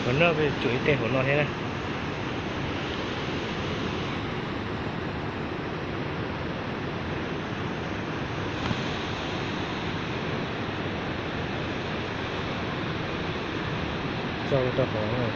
Hauv no peb tsuam ib teg hauv no thiab na. Txog rau hauv.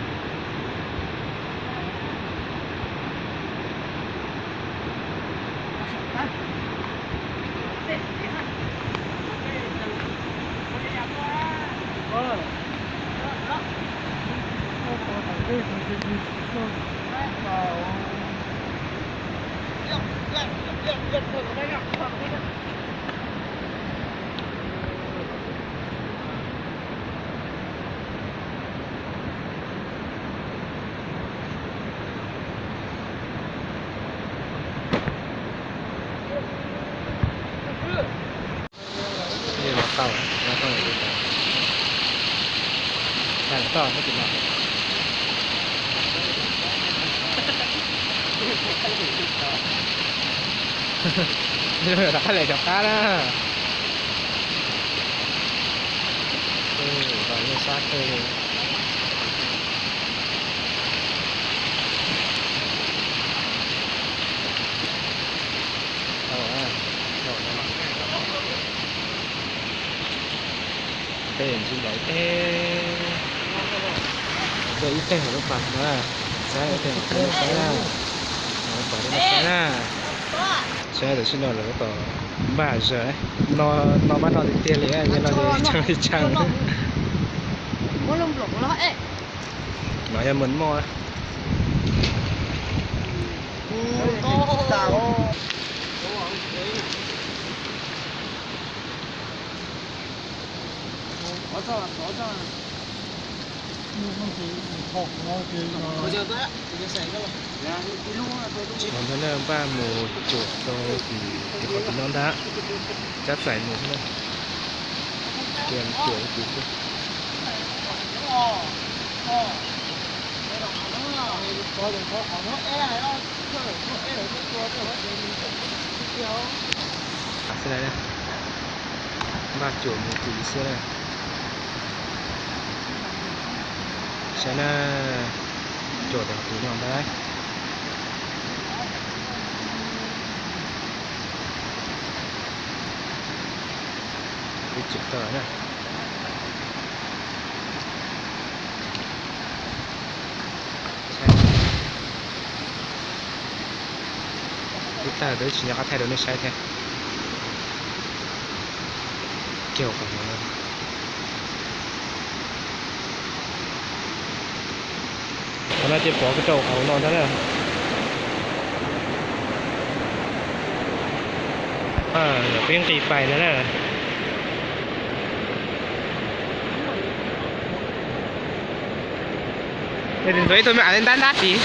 Los tau, los tau, tau toj tib si no. Rov qab lawm cov qab na. Los yeej sab kawg li. Peb ntxiv lawm ib teg, ib teg hauv lub pas na, saib ib teg hauv lub pas na, hauv lub pas na. Saib tam sim no lawv tab tom npaj zog, no pab no tiag tiag li, yog no ces tshee li tshee. No yog mos mos. Ntawd na, npaj mus cuam rau tim, tim qhov tim no ntag, cab txais mus xwb na. Cia mus cuam ib chim xwb. Xwb na, npaj cuam mus tim xwb na. Saib na, cuam rau tim no ntag. Twb tsis tawg na. Twb tawg, twb tsis nco qab thaij rau nej saib thiab. Kiag qhov no, qhov no ces pov rau qhov no ntag na. Peb nqis pais ntag na. Ntxuav ib tug me am ntab ntab tid.